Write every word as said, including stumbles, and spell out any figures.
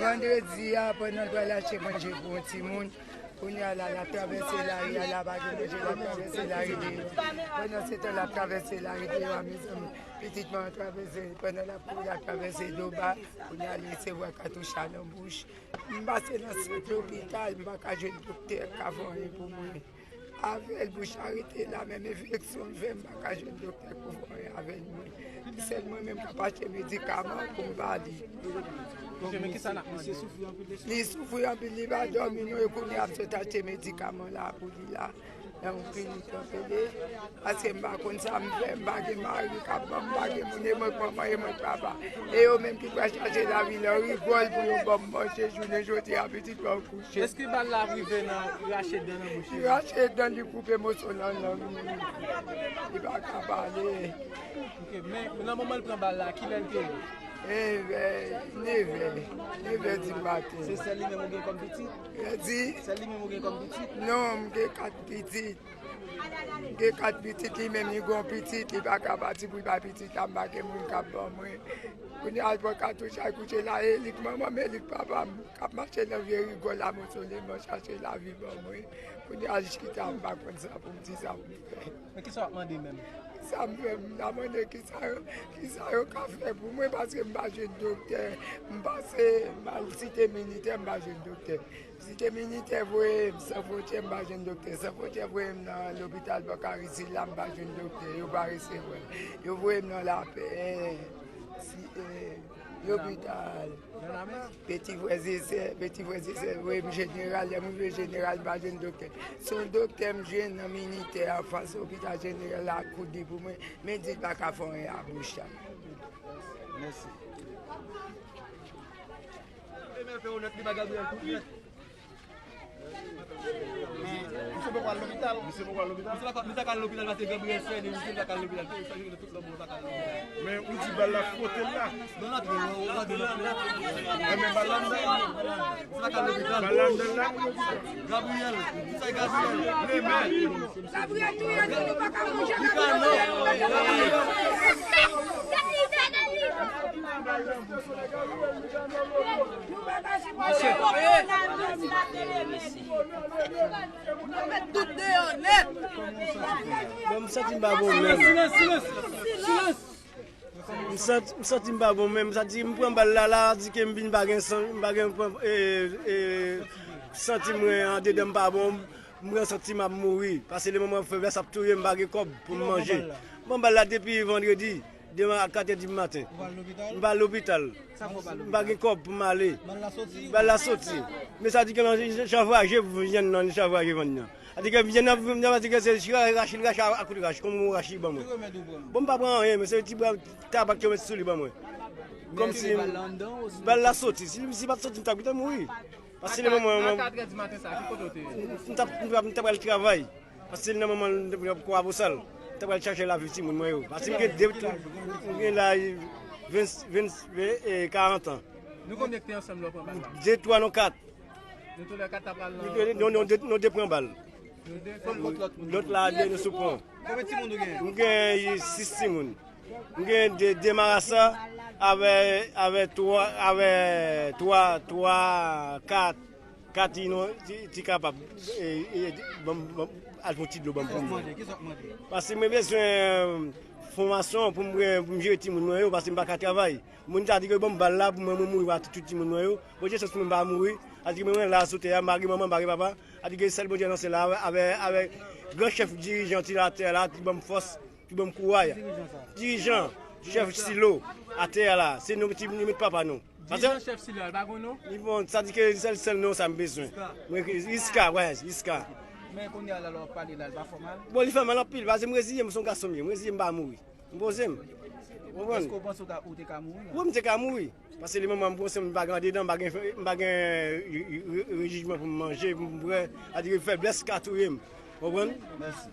Vandredi a, pandan l pral achte manje pou yon timoun, kounye a la, l ap travèse lari a, la pa gen manje, l ap travèse lari deyò. Pandan se tan, l ap travèse lari deyò a, mezanmi. Pitit mwen an travèse, pandan l ap kouri, l ap travèse do ba, kounye a, li resevwa katouch a nan bouch. M pase nan sant lopital, m pa ka jwenn doktè k ka fè anyen pou mwen. Avè l, bouch la rete la, menm enfeksyon l fè, m pa ka jwenn doktè pou fè anyen avè l, mwen. Se sèl mwen menm k ap achte medikaman pou m ba li. Monchè, men kisa n ap mande? Li soufri anpil, li pa dòmi non, e kounye a ap sot achte medikaman la pou li la. Nan yon klinik Tanpele, paske m pa konn sa m fè, m pa gen mari k ap ban m, m pa gen moun, e mwen k manman, e mwen k papa. E yo menm ki pral chache lavi nan rigòl pou yo ban m manje jounen jodi a, pitit mwen an kouche. Èske bal la rive nan rache dan nan bouch li? Li rache dan, li koupe moso nan lang li. Li pa ka pale. Ok, men nan moman l pran bal la, kilè l te ye? E, e, nevè, nevè di maten. Se sèl li menm ou gen kòm pitit? E di? Sèl li menm ou gen kòm pitit? Non, m gen kat pitit. M gen kat pitit, li menm li gon pitit, li pa ka pati pou l bay pitit la, m pa gen moun k ap ban mwen. Kounye a l pran katouch a, l kouche la, e li k manman m, e li k papa m, k ap mache nan vye rigòl la, mwen sole mwen chache lavi ban mwen. Kounye a l chita, m pa konn sa pou m di, sa pou m fè. Men kisa w ap mande menm? Sa m fè, m ta mande kisa yo, kisa yo ka fè pou mwen, paske m pa jwenn doktè. M pase, m al Site Militè, m pa jwenn doktè. Site Militè voye m San Fwontyè, m pa jwenn doktè. San Fwontyè voye m nan lopital Bòkarisil la, m pa jwenn doktè. Yo pa resevwa m. Yo voye m nan Lapè, si, eh, lopital. Peti Frè e Sè, Peti Frè e Sè voye m Jeneral. Lè m rive Jeneral, m pa jwenn doktè. Se yon doktè m jwenn nan Militè, anfas lopital Jeneral la, ak kout li pou mwen. Men di l pa ka fè anyen a bouch la. Mèsi. Misye poko al lopital. Misye poko al lopital. Misye pa ka al lopital paske Gabriel fè de misye pa ka al lopital. Tout lòt moun pa ka al lopital. Men ou di bal la fwote l la. Non, la, non, la, non, la. Enben bal la anndan. Misye pa ka al lopital. Bal la anndan la. Gabriel, misye Gabriel. Gabriel touye nou, nou pa ka manje. Li ka non. Bon, m santi m pa bon menm. Silans, silans, silans. M santi, m santi m pa bon menm. Sa di m pran bal la, la di ke m vin pa gen san, m pa gen pran, e, e, santi mwen andedan m pa bon. M pran santi m ap mouri. Pase le moman feblès ap touye m, m pa gen kòb pou m manje. M pran bal la depi vandredi. Demen a kat è di maten. Ou pa al lopital? M pa al lopital. Sa fè w pa al lopital? M pa gen kòb pou m ale. Bal la soti? Bal la soti. Men sa di ke nan chavraje vyann nan, chavraje vyann nan. Sa di ke vyann nan, vyann nan, sa di ke se rache, rache, rache a kout rache, kòm yon rache ban mwen. Ki remèd ou pran? Bon, m pa pran anyen, men se ti bwa tabak yo met sou li ban mwen. Kòmsi bal la anndan osnon? Bal la soti. Si, si pa t soti, m t ap gentan mouri. Paske le moman, a kat è di maten sa, ki kote w te ye? M t ap, m t ap, m t ap al travay. Paske nan moman, m t ap kwa bosal. M t ap al chache lavi timoun mwen yo. Paske m gen de, m gen la, ven, ven, ven, e, karant an. Nou konbyen ki te ansanm lè w pran bal la? De, twa, nou kat. Nou toulè kat t ap al nan... Nou, nou, nou, nou, nou te pran bal. Nou de, kot lòt, lòt moun? Lòt la, de, nou sou pon. Konbyen timoun ou gen? M gen sis timoun. M gen de, de marasa avè, avè twa, avè twa, twa, kat, kat ino, ti, ti kapab, e, e, ban m, ban m, al fè yon ti dlo ban m pou mwen. Paske mwen bezwen fòmasyon pou mwen, pou m jere timoun mwen yo, paske m pa ka travay. Moun sa di ke ban m bal la pou mwen, mwen mouri pa tout timoun mwen yo. Bondye chans pou mwen pa mouri. Sa di ke mwen la sou tè a, m pa gen manman, m pa gen papa. Sa di ke sèl Bondye nan syèl la, avè, avè gran chèf dirijan ti latè la, ki ban m fòs. Ki ban m kouraj. Ki dirijan sa? Dirijan, chèf silo, atè a la. Se nou ki met papa nou. Dirijan chèf silo a, li pa gon non? Li bon, sa di ke sèl, sèl non sa m bezwen. Iska. Mwen, Iska, wè, Iska. Men kounye a la, lè w ap pale la, li pa fè w mal? Bon, li fè mal anpil, paske m reziye m, se yon gason m ye, m reziye m pa mouri. M poze m. Ou konprann? Èske w panse w ta, ou te ka mouri la? Wi, m te ka mouri. Paske li manman m konsa, m pa gen andedan, m pa gen, m pa gen re-, re-, rejijman pou m manje, pou m bwè. Sa di ke feblès ka touye m. Ou konprann? Mèsi.